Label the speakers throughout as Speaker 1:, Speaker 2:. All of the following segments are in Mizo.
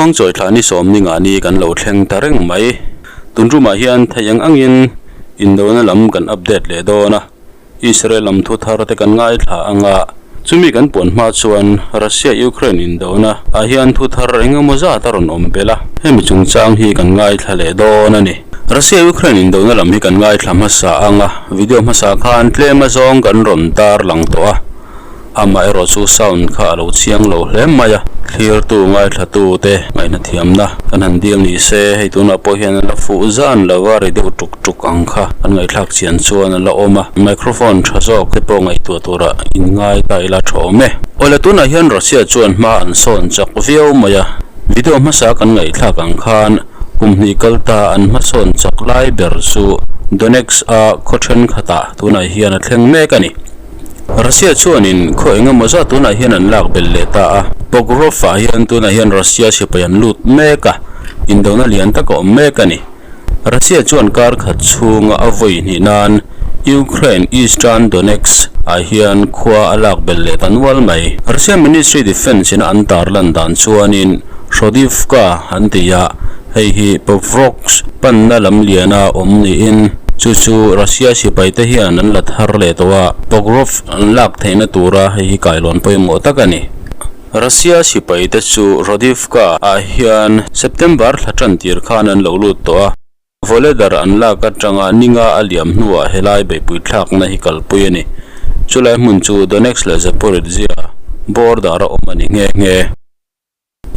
Speaker 1: Khuangchawi thla ni sawm ni ngah ni kan lo thleng ta reng mai. Tun tumah hian theih ang angin indona lam kan update leh dawn a. Israel lam thu thar te kan ngaithla ang a, chumi kan puan hma chuan Russia-Ukraine indona ah hian thu thar eng emaw zat a rawn awm belh a, hemi chungchang hi kan ngaithla leh dawn a ni. Russia-Ukraine indona lam hi kan ngaithla hmasa ang a, video hmasa khan tlem azawng kan rawn tar lang tawh a. Amaherawh chu sound kha a lo chiang lo hle mai a, thlirtu ngaithlatu te ngaihnathiamna kan han dil ni se, hei tunah pawh hian a la fuh zan lo a, ri deuh tuk tuk ang kha kan ngaihthlak chian chuan a la awm a, microphone tha zawk te pawh ngaihtuah tura inngai ta ila tha awm e. Awle tunah hian Russia chuan hma an sawn chak viau mai a, video hmasa kan ngaihthlak ang khan kum hnih kal ta an hmasawn chak lai ber chu Donetsk a khaw thenkhatah tunah hian a thleng mek a ni. Russia chuanin khaw eng emaw zat tunah hian an lak belh leh ta a, Pokrov-ah hian tunah hian Russia sipai an lut mek a, indona lian tak a awm mek a ni. Russia chuan kar khat chhunga a vawi hnih nan Ukraine Eastern Donetsk ah hian khua a lak belh leh ta nual mai. Russia Ministry Defence ina an tarlan dan chuanin Hrodivka an ti a, hei hi Pokrovsk panna lam liana awm niin chu chu Russia sipai te hian an la thar leh tawh a, Pokrov an lak theihna tura hei hi kailawn pawimawh tak a ni. Russia sipai te chu Hrodivka ah hian September thla tan tir khan an lo lut tawh a, Voledar an lak atanga ninga a liam hnuah helai beihpui thlakna hi kalpui a ni. Chulai hmun chu Donetsk leh Zaporizhzhia border a awm a ni nghe nghe.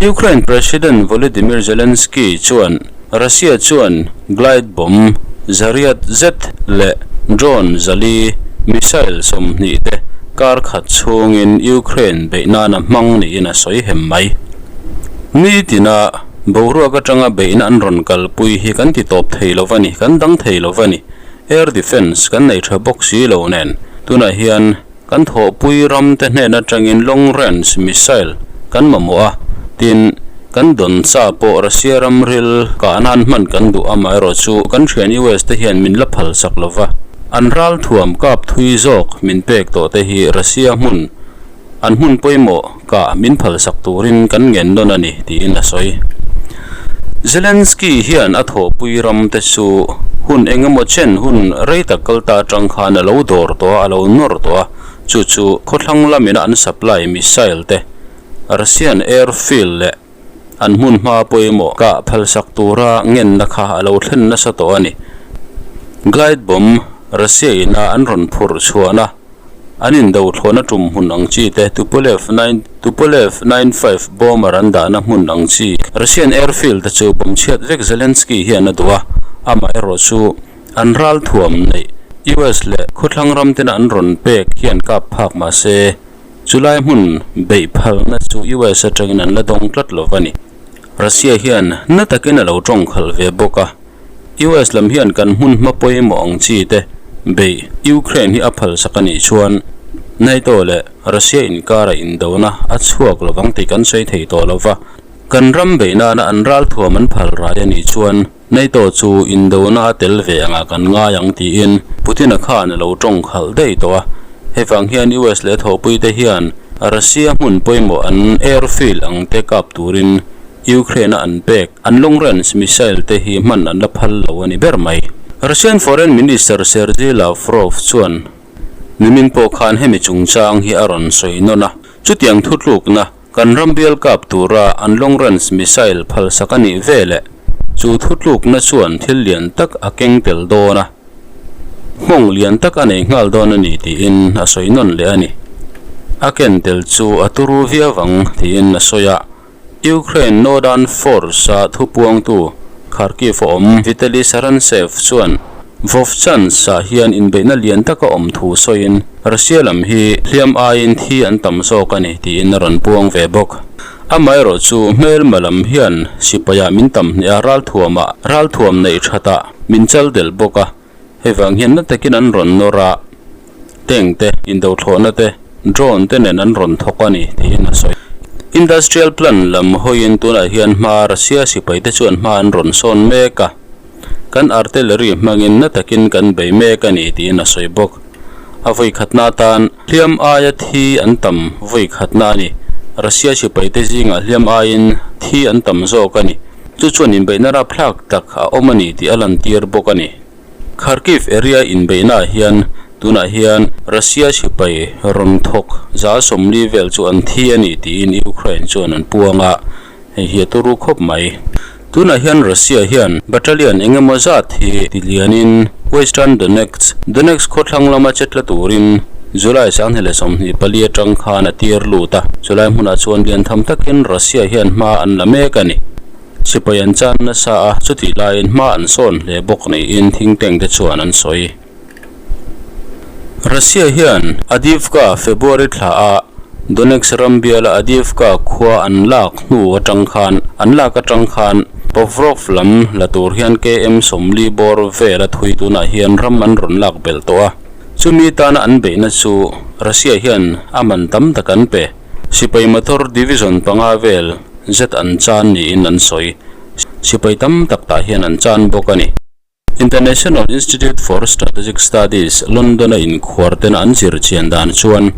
Speaker 1: Ukraine President Volodymyr Zelensky chuan Russia chuan glide bomb zariat zet leh drone zali missile 20 te kar khat chhungin Ukraine beih nana hmang niin a sawi hem mai. Nitina boruak atanga beihna an rawn kalpui hi kan ti tawp thei lo va ni, kan dang thei lo va ni. Air defence kan nei tha bawk si lo nen tunah hian Kan thawhpui ram te hnen atangin long range missile kan mamawh a, tin, kan dawn cha pawh Russia ram ril kah nan hman kan duh amaherawh chu kan thian US te hian min la phal sak lo va, an ral thuam kap thui zawk min pek tawh te hi Russia hmun an hmun pawimawh kah min phal sak turin kan ngen nawn a ni tiin a sawi. Zelensky hian a thawhpui ram te chu hun eng emaw chen hun rei tak kal ta atang khan a lo dawr tawh a, a lo nawr tawh a, chu chu khawthlang lamina an supply missile te, Russian airfield leh an hmun hma pawimawh kah phalsak tura ngenna kha a lo thlen nasa tawh a ni. Glide bomb Russia ina an rawn phurh chhuahna An indo thlawhna tum hmun ang chi te, Tupolev nine Tupolev 95 bomber an dahna hmun ang chi, Russian airfield te chu bomb chhiat vek Zelensky hian a duh a, amaherawh chu an ral thuam neih US leh khawthlang ram tena an rawn pek hian kap phak mah se, chulai hmun beih phalna chu US atangin an la dawng tlat lo va ni. Russia hian na takin a lo tawng khalh ve bawk a. US lam hian kan hmun hma pawimawh ang chi te beih Ukraine hi a phalsak a nih chuan NATO leh Russia inkara indona a chhuak lovang tih kan sawi thei tawh lo va, kan ram beih nana an ralthuam an phal rai a nih chuan NATO chu indona a tel ve angah kan ngai ang tiin Putin-a khan a lo tawng khalh daih tawh a. Hei vang hian US leh thawhpui te hian Russia hmun pawimawh an airfield ang te kap turin Ukraine a an pek an long range missile te hi hman an la phal lo a ni ber mai. Russian Foreign Minister Sergei Lavrov chuan nimin pawh khan hemi chungchang hi a rawn sawi nawn a, chutiang thutlukna kan ram bial kap tura an long range missile phalsak a nih veleh chu thutlukna chuan thil lian tak a keng tel dawn a, Nghawng lian tak a nei nghal dawn a ni tiin a sawi nawn leh a ni. A ken tel chu a turu viau ang tiin a sawi a. Ukraine Northern Force-a thupuangtu Kharkiv a awm Vitaly Sarantsev chuan Vovchansk-ah hian inbeihna lian tak a awm thu sawiin Russia lam hi hliam aiin thi an tam zawk a ni tiin a rawn puang ve bawk. Amaherawh chu hmelma lam hian sipaiah min tam hneh a, ralthuamah ralthuam neih thatah min chal del bawk a, hei vang hian na takin an rawn nawr a, tank te, indothlawhna te, drone te nen an rawn thawk a ni tiin a sawi. Industrial plant lam hawiin tunah hian hma Russia sipai te chuan hma an rawn sawn mek a, kan artillery hmangin na takin kan bei mek a ni tiin a sawi bawk. A vawi khatna atan hliam aia thi an tam vawi khatna a ni. Russia sipaite zingah hliam aiin thi an tam zawk a ni. Chu chuan inbeihna rapthlak tak a awm a ni tih a lantir bawk a ni. Kharkiv area inbeihnaah hian tunah hian Russia sipai rawn thawk 40 vel chu an thi a ni tiin Ukraine chuan an puang a, hei hi a turu khawp mai. Tunah hian Russia hian battalion eng emaw zat hi tilianin Western Donetsk, Donetsk khawthlang lama che tla turin July 2024 atang khan a tir lut a, chulai hmunah chuan lian tham takin Russia hian hma an la mek a ni. Sipai an chan nasa a, chutih laiin hma an sawn hle bawk niin think tank te chuan an sawi. Russia hian Avdiivka February thla a Donetsk ram biala Avdiivka khua an lak hnu atang khan an lak atang khan Povrov lam la tur hian KM 40 bawr vela thui tunah hian ram an rawn lak belh tawh a. Chumi tana an beihna chu Russia hian a man tam tak an pe. Sipai motor division panga vel zet an chan niin an sawi. Sipai tam tak tah hian an chan bawk a ni. International Institute for Strategic Studies, London-a inkhuar tena an zir chian dan chuan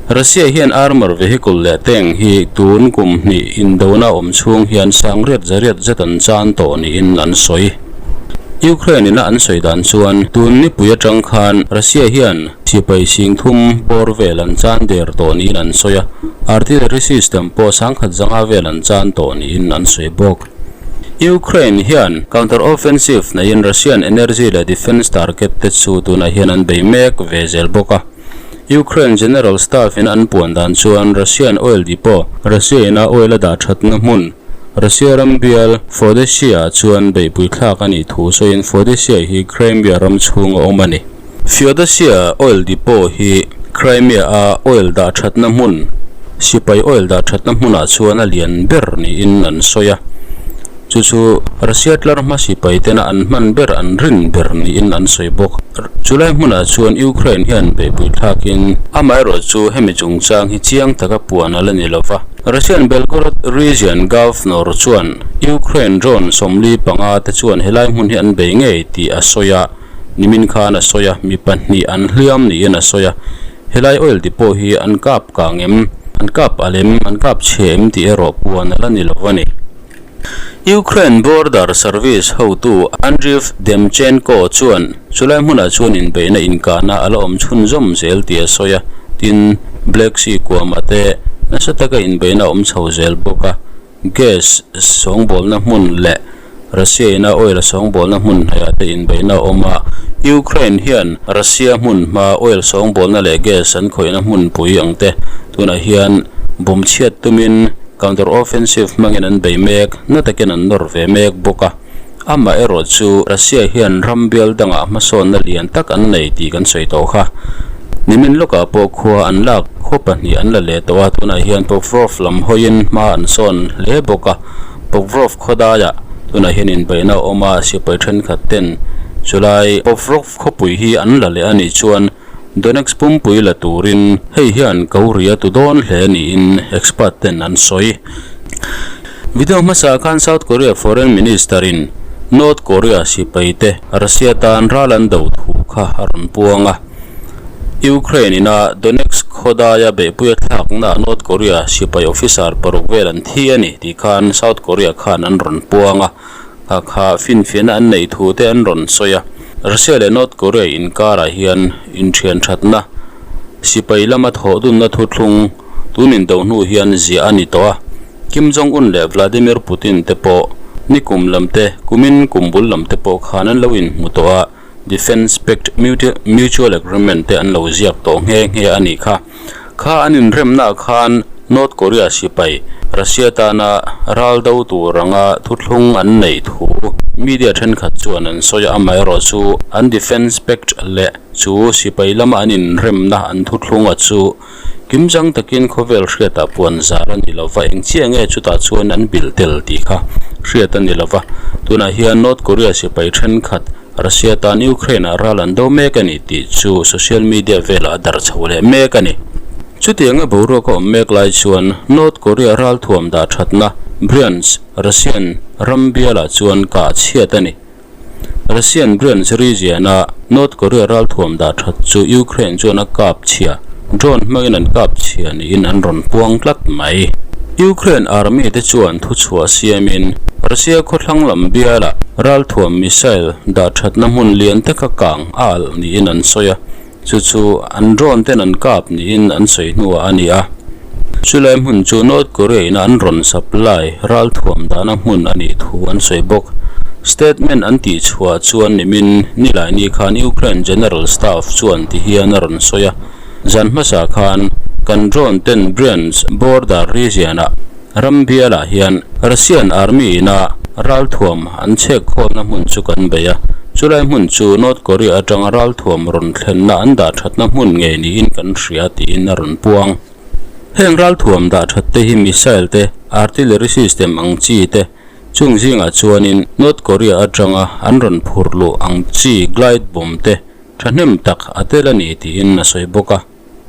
Speaker 1: Russia hian armour vehicle leh tank hi tun kum hnih indona awm chhung hian sangriat zariat zet an chan tawh niin an sawi. Ukraine-ina an sawi dan chuan tun nipui atang khan Russia hian sipai sing thum bawr vel an chan der tawh niin an sawi a, artillery system pawh sangkhat zanga vel an chan tawh niin an sawi bawk. Ukraine hian counter offensive neiin Russian energy leh defence target te chu tunah hian an bei mek ve zel bawk a. Ukraine General Staff in an puan dan chuan Russian oil depot, Russia ina oil a dah thatna hmun, Russia ram bial Feodosia chuan beihpui thlak a nih thu sawiin Feodosia hi Crimea ram chhung a awm a ni. Feodosia oil depot hi Crimea a oil dah thatna hmun, sipai oil dah thatna hmunah chuan a lian ber niin an sawi a. Chu chu Russia tlar hma sipai tena an hman ber an rin ber niin an sawi bawk. Chulai hmunah chuan Ukraine hian beihpui thlakin amaherawh chu hemi chungchang hi chiang taka puan a la ni lova. Russian Belgorod region governor chuan Ukraine drone 45 te chuan helai hmun hi an bei ngei tih a sawi a. Nimin khan a sawi a, mi pahnih an hliam niin a sawi a. Helai oil depot hi an kap kang em, an kap a lem, an kap chhe em tih erawh puan a la ni lo a ni. Ukraine Border Service hotu Andriy Demchenko chuan chulai hmunah chuan inbeihna inkahna a la awm chhunzawm zel tih a sawi a, tin Black Sea kuamah te nasa taka inbeihna a awm chho zel bawk a. Gas sawngbawlna hmun leh Russia ina oil a sawngbawlna hmun hnaihah te inbeihna a awm a, Ukraine hian Russia hmun hma oil sawngbawlna leh gas an khawihna hmunpui ang te tunah hian bum chhiat tumin counter offensive hmangin an bei mek, na takin an nawr ve mek bawk a. Amaherawh chu Russia hian ram bial dangah hmasawnna lian tak an nei tih kan sawi tawh kha. Nimin lawkah pawh khua an lak khaw pahnih an la leh tawh a, tunah hian Pokrov lam hawiin hma an sawn hle bawk a. Pokrov khawdaiah tunah hian inbeihna a awm a, sipai thenkhat ten chulai Pokrov khawpui hi an la leh a nih chuan Donetsk pumpui la turin hei hian ko ri a tu dawn hle niin expert ten an sawi. Video hmasa khan South Korea Foreign Minister in North Korea sipai te Russia tan ral an do thu kha a rawn puang a. Ukraine ina Donetsk khawdaia beihpui a thlakna North Korea sipai officer paruk vel an thi a ni tih khan South Korea khan an rawn puang a. Kha kha finfiahna an neih thu te an rawn sawi a. Russia leh North Korea inkarah hian inthian thatna, sipai lama thawh dunna thuthlung tun indo hnu hian ziah a ni tawh a. Kim Jong Un leh Vladimir Putin te pawh nikum lam te, kumin kum bul lam te pawh khan an lo inhmu tawh a, Defence Pact Mutual Agreement te an lo ziak tawh nghe nghe a nih kha. Kha an inremnaah khan North Korea sipai Russia tana ral do tur anga thuthlung an neih thu media thenkhat chuan an sawi a, amaherawh chu an Defence Pact leh chu sipai lama an inremna an thuthlunga chu kimchang takin khawvel hriatah puan zar a ni lova, eng chiah nge chutah chuan an bilh tel tih kha hriat a ni lova. Tunah hian North Korea sipai thenkhat Russia tan Ukraine-ah ral an do mek a ni tih chu social media velah a darh chho leh mek a ni. Chutianga boruak a awm mek lai chuan North Korea ralthuam dah thatna Bryansk, Russian ram bialah chuan kah chhiat a ni. Russian Bryansk region-a North Korea ralthuam dah that chu Ukraine chuan a kap chhia. Drone hmangin an kap chhia niin an rawn puang tlat mai. Ukraine army te chuan thuchhuah siamin Russia khawthlang lam bialah ralthuam missile dah thatna hmun lian taka kang a alh niin an sawi a. Chu chu an drone ten an kap niin an sawi hnuah a ni a. Chulai hmun chu North Korea ina an rawn supply ralthuam dahna hmun a nih thu an sawi bawk. Statement an tih chhuah chuan nimin Nilaini khan Ukraine General Staff chuan ti hian a rawn sawi a, Zan hmasa khan kan drone ten Bryansk border region ah Ram bialah hian Russian Army ina ralthuam an chhek khawlna hmun chu kan bei a, chulai hmun chu North Korea atanga ralthuam rawn thlenna an dah thatna hmun ngei niin kan hria tiin a rawn puang. Heng ralthuam dah that te hi missile te, artillery system ang chi te, chung zingah chuanin North Korea atanga an rawn phur luh ang chi glide bomb te thahnem tak a tel a ni tiin a sawi bawk a.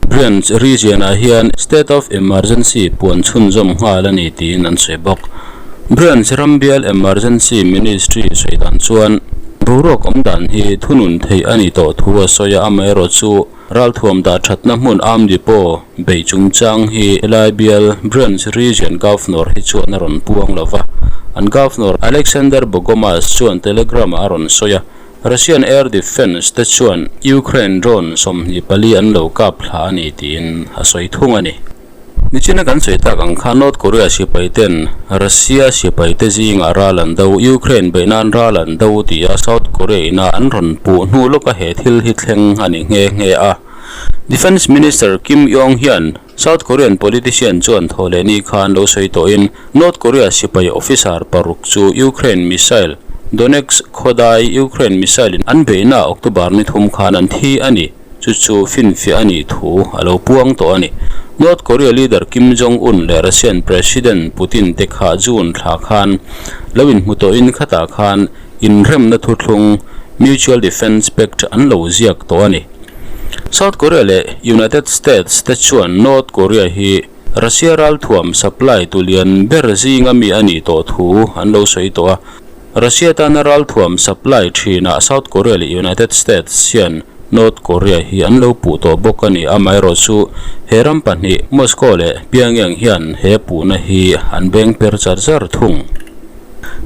Speaker 1: Bryansk region-ah hian state of emergency puan chhunzawm nghal a ni tiin an sawi bawk. Bryansk ram bial emergency ministry sawi dan chuan boruak awm dan hi thunun theih a ni tawh thu a sawi a, amaherawhchu ralthuam dah thatna hmun arm depot beih chungchang hi helai bial Bryansk region governor hi chuan a rawn puang lo va. An governor Alexander Bogomaz chuan telegram-ah a rawn sawi a. Russian air defence te chuan Ukraine drone 24 an lo kap thla a ni tiin a sawi thung a ni. Nichina kan sawi tak ang khan North Korea sipai ten Russia sipai te zingah ral an do, Ukraine beih nan ral an do tia South Korea ina an rawn puh hnu lawka he thil hi thleng a ni nghe nghe a. Defence Minister Kim Yong hian South Korean politician chuan thawhlehni khan lo sawi tawhin North Korea sipai officer paruk chu Ukraine missile Donetsk khawdai Ukraine missile in an beihna October ni thum khan an thi a ni. Chu chu finfiah a nih thu a lo puang tawh a ni. North Korea leader Kim Jong Un leh Russian President Putin te kha June thla khan lo inhmu tawhin khatah khan inremna thuthlung Mutual Defence Pact an lo ziak tawh a ni. South Korea leh United States te chuan North Korea hi Russia ralthuam supply tu lian ber zinga mi a nih tawh thu an lo sawi tawh a. Russia tana ralthuam supply thinah South Korea leh United States hian North Korea hi an lo puh tawh bawk a ni. Amaherawhchu he ram pahnih Moscow leh Pyongyang hian he puhna hi an beng per char char thung.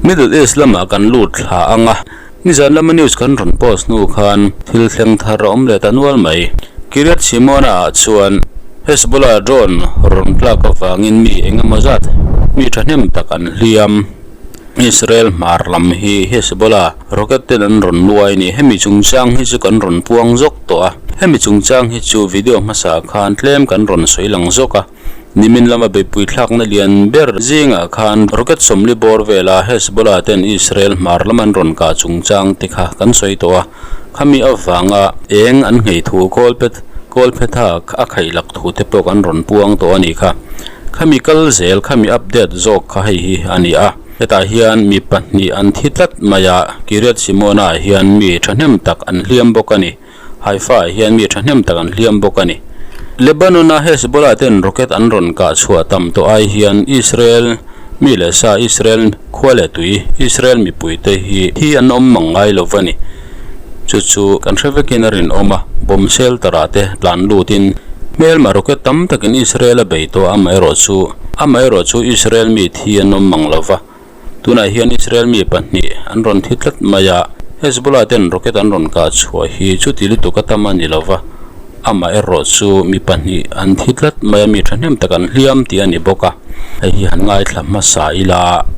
Speaker 1: Middle East lamah kan lut thla ang a. Nizan lama news kan rawn post hnu khan thil thleng thar a awm leh ta nual mai. Kiryat Shimona ah chuan Hezbollah drone rawn tlak avangin mi eng emaw zat mi thahnem tak an hliam. Israel hmar lam hi Hezbollah rocket ten an rawn nuai ni. Hemi chungchang hi chu kan rawn puang zawk tawh a. Hemi chungchang hi chu video hmasa khan tlem kan rawn sawi lang zawk a. Nimin lama beihpui thlakna lian ber zingah khan rocket 40 bawr vela Hezbollah ten Israel hmar lam an rawn kah chungchang te kha kan sawi tawh a. Khami avanga eng an nghei thu kawlphet kawlphetha a khaih lak thu te pawh kan rawn puang tawh a nih kha. Khami kal zel khami update zawk kha hei hi a ni a. Hetah hian mi pahnih an thi tlat mai a, Kiryat Shimona ah hian mi thahnem tak an hliam bawk a ni. Haifa ah hian mi thahnem tak an hliam bawk a ni. Lebanon-a Hezbollah ten rocket an rawn kah chhuah tam tawh ai hian Israel mi leh sa Israel khua leh tui Israel mipuite hi thi an awm mang ngai lo va ni. Chu chu kan hre vekin a rinawm a, bomb shelter ah te tlan lutin hmelma rocket tam takin Israel a bei tawh amaherawhchu amaherawhchu Israel mi thi an awm mang lo va. Tunah hian Israel mi pahnih an rawn thi tlat mai a, Hezbollah ten rocket an rawn kah chhuah hi chuti lutuk a tam a ni lo va, amah erawh chu mi pahnih an thi tlat mai a, mi thahnem tak an hliam tih a ni bawk a, hei hi han ngaithla hmasa ila.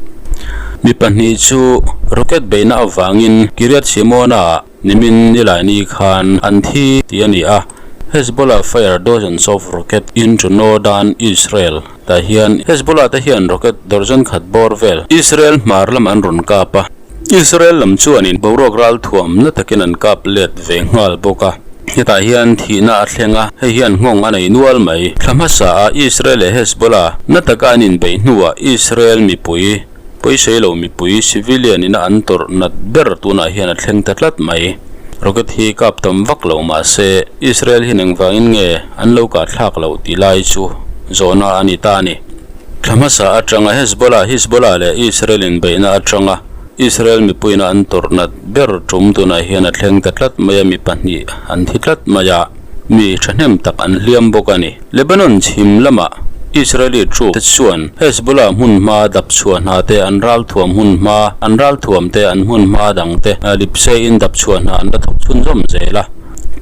Speaker 1: Mi pahnih chu rocket beihna avangin Kiryat Shimona-ah Nimin Nilaini khan an thi tih a ni a, Hezbollah fire dozens of rocket into northern Israel tah hian Hezbollah te hian rocket dozen khat bawr vel Israel hmar lam an rawn kap a, Israel lam chuanin boruak ral thuam na takin an kap let ve nghal bawk a, hetah hian thihna a thleng a, hei hian nghawng a nei nual mai. Thla hmasa a Israel leh Hezbollah na taka an inbeih hnuah Israel mipui Pawisawi lo mipui civilian ina an tawrh nat ber tunah hian a thleng ta tlat mai. Rocket hi kap tam vak lo mahse Israel hian engvangin nge an lo kah thlak loh tih lai chu zawhna a ni ta a ni. Thla hmasa atanga Hezbollah Hizbollah leh Israel inbeihna atanga Israel mipuiina an tawrh nat ber tum tunah hian a thleng ta tlat mai a, mi pahnih an thi tlat mai a. Mi thahnem tak an hliam bawk a ni. Lebanon chhim lamah Israeli troop te chuan Hezbollah hmun hma dap chhuah hna te, an ralthuam hmun hma, an ralthuam te, an hmun hma dang te lipse in dap chhuah hna an la thawk chhunzawm zel a.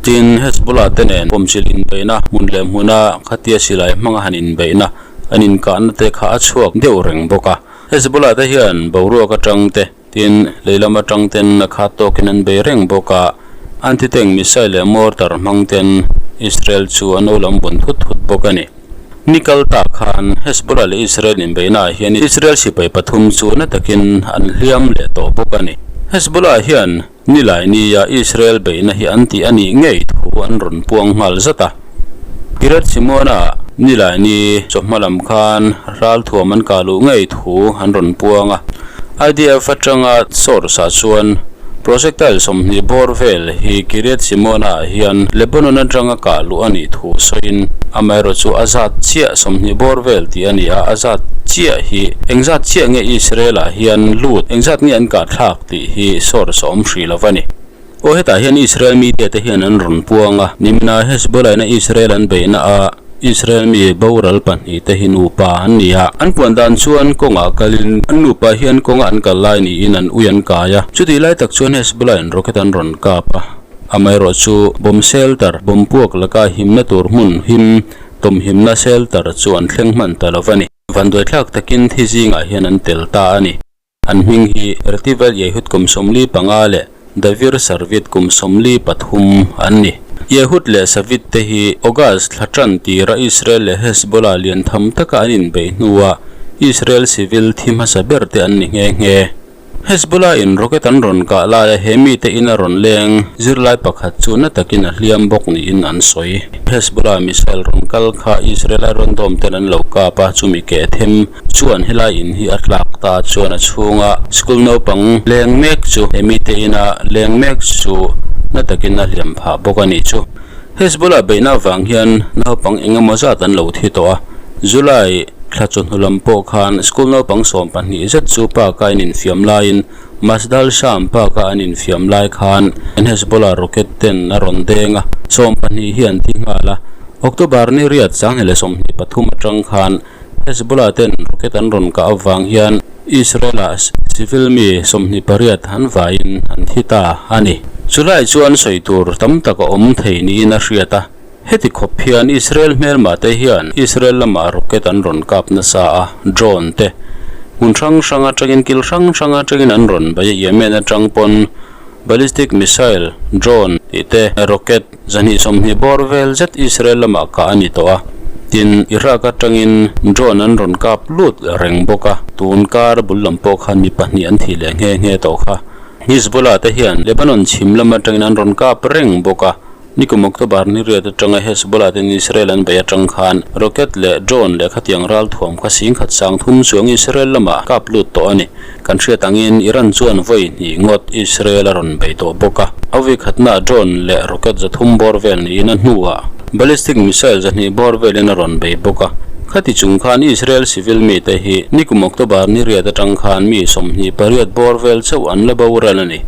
Speaker 1: Tin, Hezbollah te nen pawmchilh inbeihna hmun leh hmuna khatia silai hmanga han inbeihna an inkahna te kha a chhuak deuh reng bawk a. Hezbollah te hian boruak atang te, Tin, lei lam atang ten a khat tawkin an bei reng bawk a, anti-tank missile leh mortar hmang ten Israel chu an lo lam bun thut thut bawk a ni. Ni kal ta khan Hezbollah leh Israel inbeihnaah hian Israel sipai pathum chu na takin an hliam leh tawh bawk a ni. Hezbollah hian nilai nia Israel beihna hi an tih a nih ngei thu an rawn puang nghal zat a. Kiryat Shimona nilai ni chawhma lam khan ralthuam an kah luh ngei thu an rawn puang a. IDF atanga source ah chuan projectile 20 bawr vel hi Kiryat Shimona ah hian Lebanon atanga kah luh a nih thu sawiin amaherawh chu a zat chiah 20 bawr vel tih a ni a, a zat chiah hi engzat chiah nge Israel ah hian lut engzat nge an kah thlak tih hi source a awm hrih lo va ni. Aw hetah hian Israel media te hian an rawn puang a, nimina Hezbollah ina Israel an beihna a Israel mi boral pahnih te hi nupa an ni a. An puan dan chuan kawngah kalin an nupa hian kawnga an kal lai niin an ui an kai a, chutih lai tak chuan Hezbollah in rocket an rawn kap a, amaherawh chu bomb shelter, bomb puak laka himna tur hmun him tawmhimna shelter chu an thleng hman ta lo va ni. Vanduaithlak takin thi zingah hian an tel ta a ni. An hming hi Retivel Yehud kum 45 leh Davir Sarvit kum 43 an ni. Yehud leh Savit te hi August thla tan tira Israel leh Hezbollah lian tham taka an inbeih hnuah Israel civil thi hmasa ber te an ni nghe nghe. Hezbollah in rocket an rawn kah laia he mite in a rawn leng zirlai pakhat chu na takin a hliam bawk niin an sawi. Hezbollah missile rawn kal kha Israel Iron Dome ten an lo kap a, chumi keh them Chuan helai in hi a tlak ta chuan a chhunga school naupang leng mek chu he mite ina leng mek chu na takin a hliam phah bawk a nih chu. Hezbollah beihna avang hian naupang eng emaw zat an lo thi tawh a, July thla chawhnu lam pawh khan school naupang 12 zet chu park a in infiam laiin Masdal Sham park a an infiam lai khan Hezbollah rocket ten a rawn deng a, 12 hi an thi nghal a, October ni riat 2023 atang khan Hezbollah ten rocket an rawn kah avang hian Israel-ah civil mi 28 an vaiin an thi ta a ni. Chulai chuan sawi tur tam tak a awm thei niin a hriat a, heti khawp hian Israel hmelma te hian Israel lamah rocket an rawn kap nasa a, drone te hmun hrang hrang atangin kil hrang hrang atangin an rawn bei a, Yemen atang pawn ballistic missile, drone tih te, rocket. 220 bawr vel zet Israel lamah kah a ni tawh a, tin Iraq atangin drone an rawn kap lut reng bawk a, tun kar bul lam pawh khan mi pahnih an thih leh nghe nghe tawh kha. Hezbollah te hian Lebanon chhim lam atangin an rawn kap reng bawk a, nikum October ni riat atanga Hezbollah ten Israel an bei atang khan rocket leh drone leh khatiang ralthuam kha singkhat 30 chuang Israel lamah kap lut tawh a ni. Kan hriat angin Iran chuan vawi hnih ngawt Israel a rawn bei tawh bawk a, a vawi khatnaah drone leh rocket 300 bawr vel niin a hnuah ballistic missile 200 bawr velin a rawn bei bawk a. Khati chung khan Israel civil mite hi nikum October ni riat atang khan mi 28 bawr vel chauh an la boral a ni.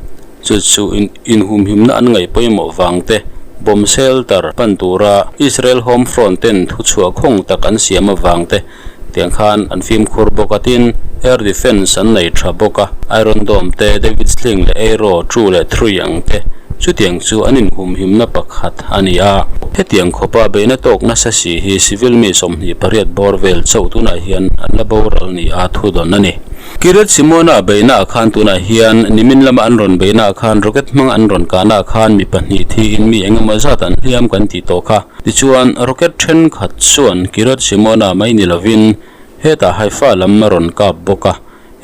Speaker 1: Chu chu inhumhimna an ngaih pawimawh vang te, bomb shelter pan tura Israel home front ten thuchhuah khawng tak an siam avang te, Tiang khan an fimkhur bawk a, tin, air defence an nei tha bawk a, Iron Dome te, David Sling leh Arrow two leh three ang te, chutiang chu an inhumhimna pakhat a ni a. Hetiang khawpa beihna tawk nasa si hi civil mi 28 bawr vel chauh tunah hian an la boral ni a thu dawn a ni. Kiryat Shimona beihnaah khan tunah hian nimin lama an rawn beihnaah khan rocket hmang an rawn kahnaah khan mi pahnih thiin mi engemaw zat an hliam kan tih tawh kha. Tichuan, rocket thenkhat chuan Kiryat Shimona mai ni lovin hetah Haifa lam a rawn kap bawk a.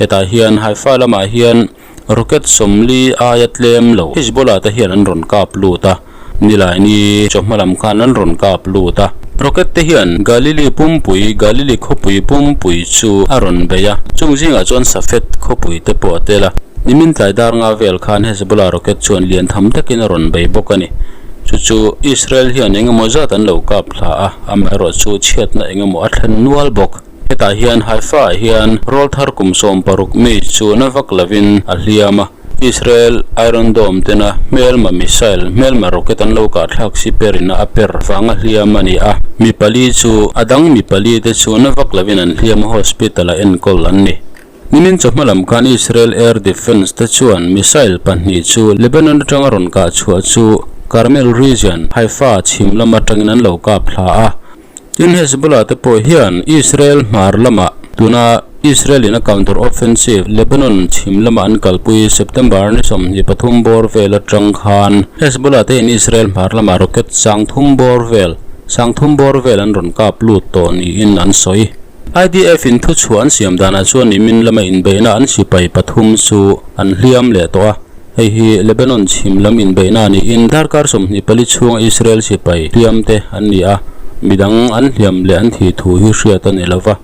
Speaker 1: Hetah hian Haifa lamah hian rocket 40 aia tlem lo Hezbollah te hian an rawn kap lut a, Nilaini chawhma lam khan an rawn kap lut a. Rocket te hian Galili pumpui, Galili khawpui pumpui chu a rawn bei a, chung zingah chuan Safed khawpui te pawh a tel a. Nimin tlai dar nga vel khan Hezbollah rocket chuan lian tham takin a rawn bei bawk a ni. Chu chu Israel hian eng emaw zat an lo kap thla a, amaherawh chu chhiatna eng emaw a thlen nual bawk. Hetah hian Haifa ah hian rawlthar kum 60 mi chu na vak lovin a hliam a. Israel Iron Dome tena hmelma missile, hmelma rocket an lo kah thlak si perin a per vanga hliam a ni a. Mi pali chu a dang mi pali te chu na vak lovin an hliam a hospital ah enkawl an ni. Nimin chawhma lam khan Israel Air Defence te chuan missile pahnih chu Lebanon atanga rawn kah chhuah chu Carmel region, Haifa chhim lam atangin an lo kap thla a. Tin, Hezbollah te pawh hian Israel hmar lamah tuna Israel in a counter offensive Lebanon chhim lama an kalpui September ni 23 bawr vel atang khan Hezbollah te in Israel hmar lamah rocket 30 bawr vel 30 bawr vel an rawn kap lut tawh niin an sawi. IDF in thuchhuah an siam danah chuan nimin lama inbeihna an sipai pathum chu an hliam leh tawh a, hei hi Lebanon chhim lam inbeihna niin darkar 24 chhunga Israel sipai hliam te an ni a, midang an hliam leh an thih thu hi hriat a ni lo va.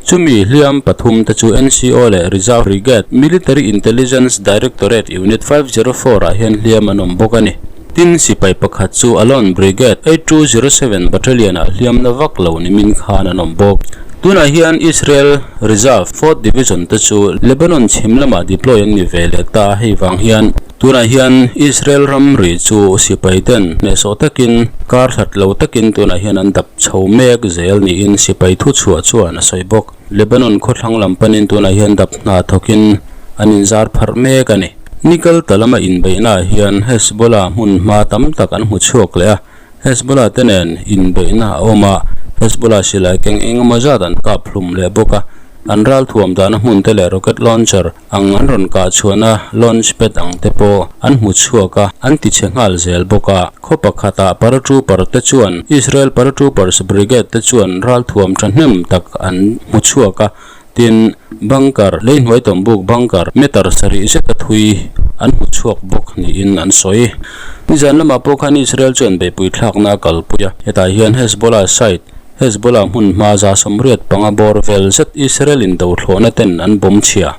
Speaker 1: Chumi hliam pathum te chu NCO leh Reserve Brigade Military Intelligence Directorate Unit 504 ah hian hliam an awm bawk a ni. Tin, sipai pakhat chu Alon Brigade 8207 Battalion-ah hliamna vak lo nimin khan an awm bawk. Tunah hian Israel Reserve Fourth Division te chu Lebanon chhim lamah deploy an ni ve leh ta a, hei vang hian tunah hian Israel ramri chu sipai ten hnehsawh takin kar hlat lo takin tunah hian an dap chho mek zel niin sipai thuchhuah chuan a sawi bawk. Lebanon khawthlang lam panin tunah hian dap hna thawkin an inzar pharh mek a ni. Nikal ta lama inbeihnaah hian Hezbollah hmun hma tam tak an hmu chhuak leh a, Hezbollah te nen inbeihna a awm a, Hezbollah silai keng eng emaw zat an kap hlum leh bawk a, an ralthuam dahna hmun te leh rocket launcher ang an rawn kah chhuahna launch pad ang te pawh an hmu chhuak a, an ti chhe nghal zel bawk a. Khaw pakhatah paratrooper te chuan Israel Paratroopers Brigade te chuan ralthuam thahnem tak an hmu chhuak a, Tin, bunker, lei hnuai tawmbuk bunker meter sarih zeta thui an hmu chhuak bawk niin an sawi. Nizan lamah pawh khan Israel chuan beihpui thlakna a kalpui a, hetah hian Hezbollah site, Hezbollah hmun hma 85 bawr vel zet Israel in do thlawhna ten an bawm chhia.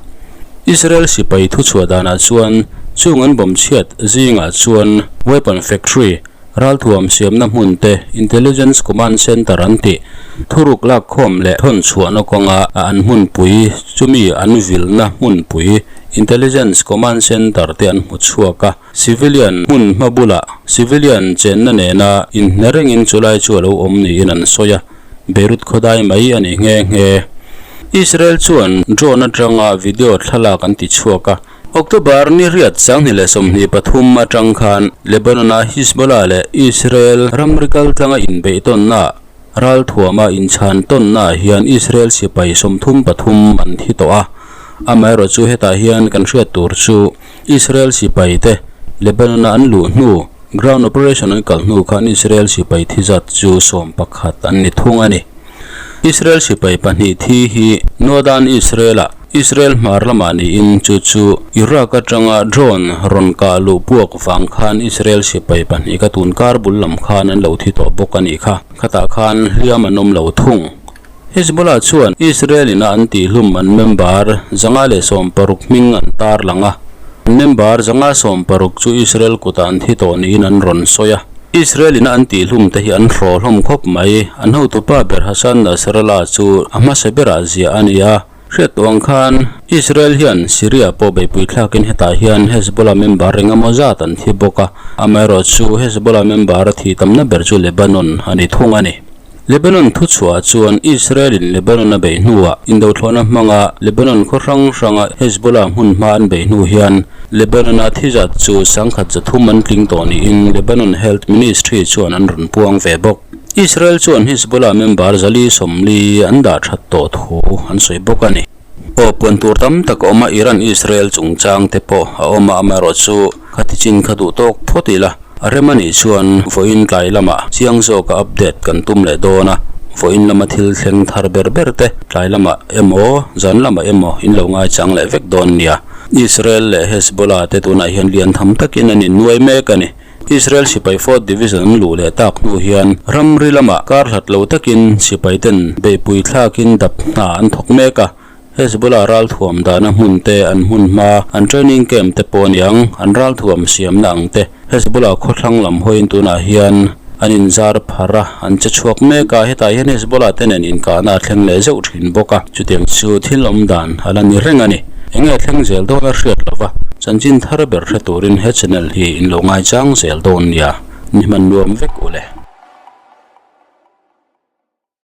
Speaker 1: Israel sipai thuchhuah danah chuan chung an bawm chhiat zingah chuan weapon factory, Ralthuam siamna hmun te, Intelligence Command Centre an tih, thuruk lakkhawm leh thawn chhuahna kawnga a an hmunpui, chumi an vilna hmunpui, Intelligence Command Centre te an hmu chhuak a. Civilian hmun hma bulah civilian chenna nena inhne rengin chulai chu a lo awm niin an sawi a, Beirut khawdai mai a ni nghe nghe. Israel chuan drone atanga video thlalak an ti chhuak a. October ni riat 2023 atang khan Lebanon-a Hezbollah leh Israel ramri kaltlanga inbeihtawnna ralthuama inchhan tawnnaah hian Israel sipai 33 an thi tawh a. Amaherawhchu chu hetah hian kan hriat tur chu Israel sipaite Lebanon-a an luh hnu ground operation an kal hnu khan Israel sipai thi zat chu 11 an ni thung a ni. Israel sipai pahnih thi hi Northern Israel-ah Israel hmar lamah niin chu chu Iraq atanga drone rawn kah luh puak vang khan Israel sipai pahnih ka tun kar bul lam khan an lo thi tawh bawk a nih kha. Khatah khan hliam an awm lo thung. Hezbollah chuan Israel ina an tihhlum an member 116 hming an tar lang a. An member 116 chu Israel kutah an thi tawh niin an rawn sawi a. Israel ina an tihhlum te hi an hraw hlawm khawp mai. An hotupa ber Hassan Nasrallah chu a hmasa berah ziah a ni a. Hriat tawh ang khan Israel hian Syria pawh beihpui thlakin hetah hian Hezbollah member eng emaw zat an thi bawk a. Amaherawhchu Hezbollah member a thih tamna ber chu Lebanon a ni thung a ni. Lebanon thuchhuah chuan Israel in Lebanon a beih hnuah indothlawhna hmanga Lebanon khaw hrang hranga Hezbollah hmun hma an beih hnu hian Lebanon-a thi zat chu 103 an tling tawh niin Lebanon Health Ministry chuan an rawn puang ve bawk. Israel chuan Hezbollah member 440 an dah that tawh thu an sawi bawk a ni. Aw puan tur tam tak a awm a, Iran-Israel chungchang te pawh a awm a, amaherawhchu khati chin kha duh tawk phawt ila. A rem a nih chuan vawiin tlai lamah chiang zawka update kan tum leh dawn a, vawiin lama thil thleng thar ber ber te tlai lamah emaw zan lamah emaw in lo ngaichang leh vek dawn nia. Israel leh Hezbollah te tunah hian lian tham takin an innuai mek a ni. Israel sipai fourth division an luh leh tak hnu hian ramri lamah kar hlat lo takin sipai ten beihpui thlakin dap hna an thawk mek a. Hezbollah ralthuam dahna hmun te, an hmun hma, an training camp te pawh a ni ang, an ralthuam siamna ang te. Hezbollah khawthlang lam hawiin tunah hian an inzar phar a, an che chhuak mek a, hetah hian Hezbollah te nen inkahna a thleng leh zeuh thin bawk a, chutiang chu thil awm dan a la ni reng a ni. Enge thleng zel dawn a hriat lo va. Chanchin thar ber hre turin he channel hi in lo ngaichang zel dawn nia, ni hman nuam vek u le.